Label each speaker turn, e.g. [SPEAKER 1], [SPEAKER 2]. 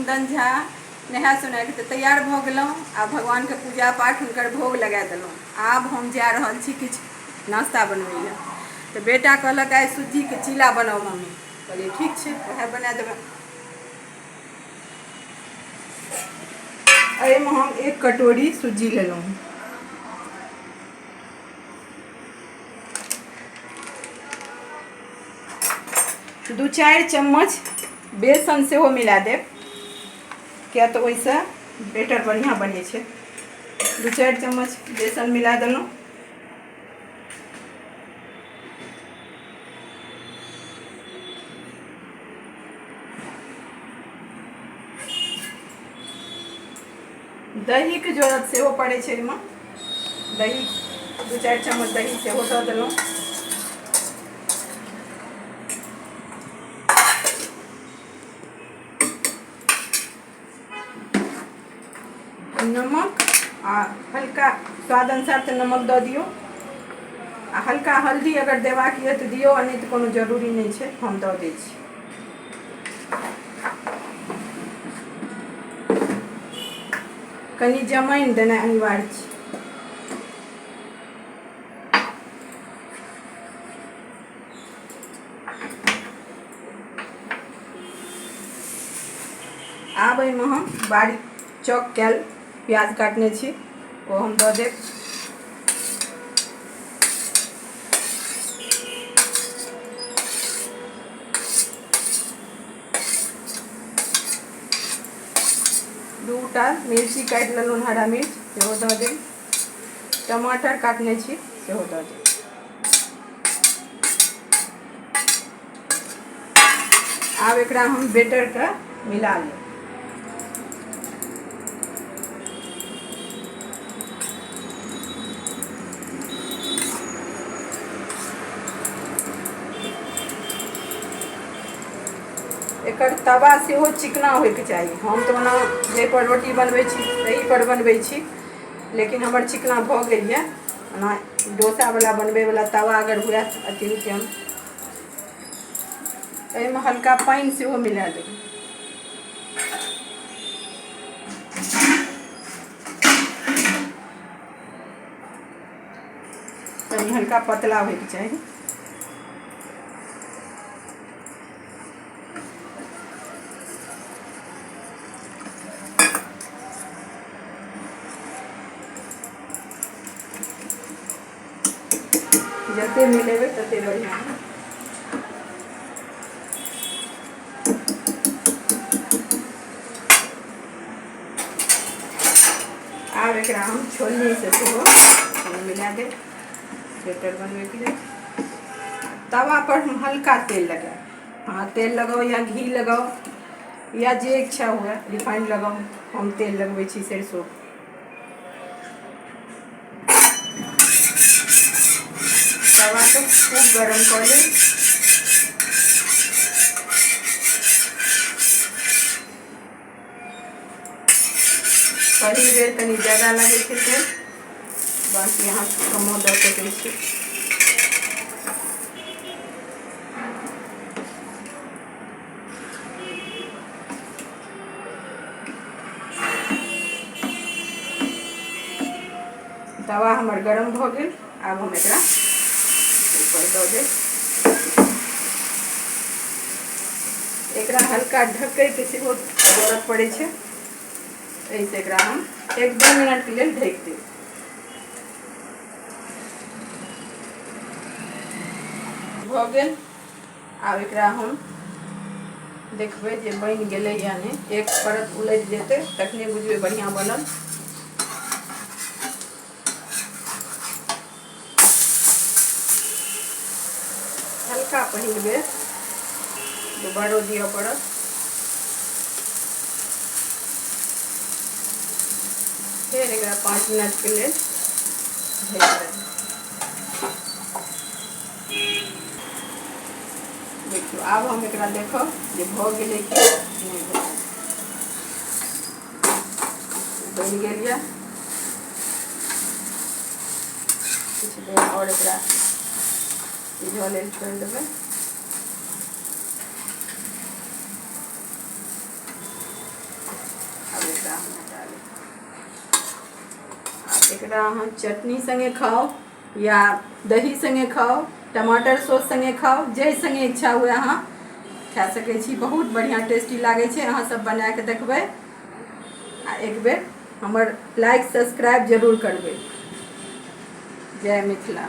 [SPEAKER 1] कुंदन झा। नहा सोना कऽ तऽ तैयार भऽ गेलहुँ आ भगवानके पूजा पाठ हुनकर भोग लगा देलहुँ। आब हम जा रहल छी किछु नाश्ता बनबै लए। तऽ बेटा कहलक आइ सुज्जीके चीला बनाउ मम्मी। कहलियै ठीक छै, वएह बना देबै। एहिमे हम 1 कटोरी सुज्जी लेलहुँ। 2-4 चम्मच बेसन सेहो मिला देब, किया तऽ ओहिसँ बेटर बढ़िआँ बनै छै। 2-4 चम्मच बेसन मिला देलहुँ। दहीके जरूरत सेहो पड़ै छै एहिमे। दही 2-4 चम्मच दही सेहो दऽ देलहुँ। नमक आ हल्का स्वाद अनुसार तऽ नमक दऽ दियौ, आ हल्का हल्दी अगर देबाक यऽ तऽ दियौ, आ नहि तऽ कोनो जरूरी नहि छै, हम दऽ दै छी। कनि जमाइन देनाइ अनिवार्य छै। आब एहिमे हम बारीक चॉप कयल प्याज काटने छी, ओ हम दऽ देब। 2टा मिर्ची काटि लेलहुँ, हरा मिर्च सेहो दऽ देब। टमाटर काटने छी सेहो दऽ देब। आब एकरा हम बेटरके मिला लेब। एकर तवा सेहो चिकना होइके चाही। हम तऽ ओना जाहिपर रोटी बनबै छी ताहि पर बनबै छी, लेकिन हमर चिकना भऽ गेल यऽ। ओना डोसावला बनबैवला तवा अगर हुए तऽ अति उत्तम। एहिमे हल्का पानि सेहो मिला देबै। कनि हल्का पतला होइके चाही। जते मिलेबै तते बढ़िआँ। आब एकरा हम छोलनीसँ सेहो मिला देब बेटर बनबैके लेल। तवा पर हम हल्का तेल लगायब। हाँ, तेल लगाउ या घी लगाउ या जे इच्छा हुए, रिफाइंड लगाउ। हम तेल लगबै छी सरिसो। तवाके खूब गरम कऽ लेब। पहिल बेर कनि ज्यादा लगै छै तेल, बाँकी अहाँ कमो दऽ सकै छी। तवा हमर गरम भऽ गेल। आब हम एकरा ऊपर दऽ देब। एकरा हल्का ढकैके सेहो जरूरत पड़ै छै। एहिसँ एकरा हम 1-2 मिनटके लेल ढकि देब। भऽ गेल। आब एकरा हम देखबै जे बनि गेलै या नहि। एक परत उलटि जेतै तखने बुझबै बढ़िआँ बनल। हल्का पहिल बेर दोबारो दिअ पड़त। फेर एकरा 5 मिनटके लेल ढकि देबै। देखियौ, आब हम एकरा देखब जे भऽ गेलै कि नहि भेलै। बनि गेल यऽ। किछु देर आओर एकरा सिझऽ लेल छोड़ि देबै। एकरा हम हटा लेब। एकरा अहाँ चटनी सङ्गे खाउ या दही सङ्गे खाउ, टमाटर सॉस सङ्गे खाउ, जाहि सङ्गे इच्छा हुए अहाँ खा सकै छी। बहुत बढ़िआँ टेस्टी लागै छै। अहाँ सब बनाके देखबै आ एक बेर हमर लाइक सब्सक्राइब जरूर करबै। जय मिथिला।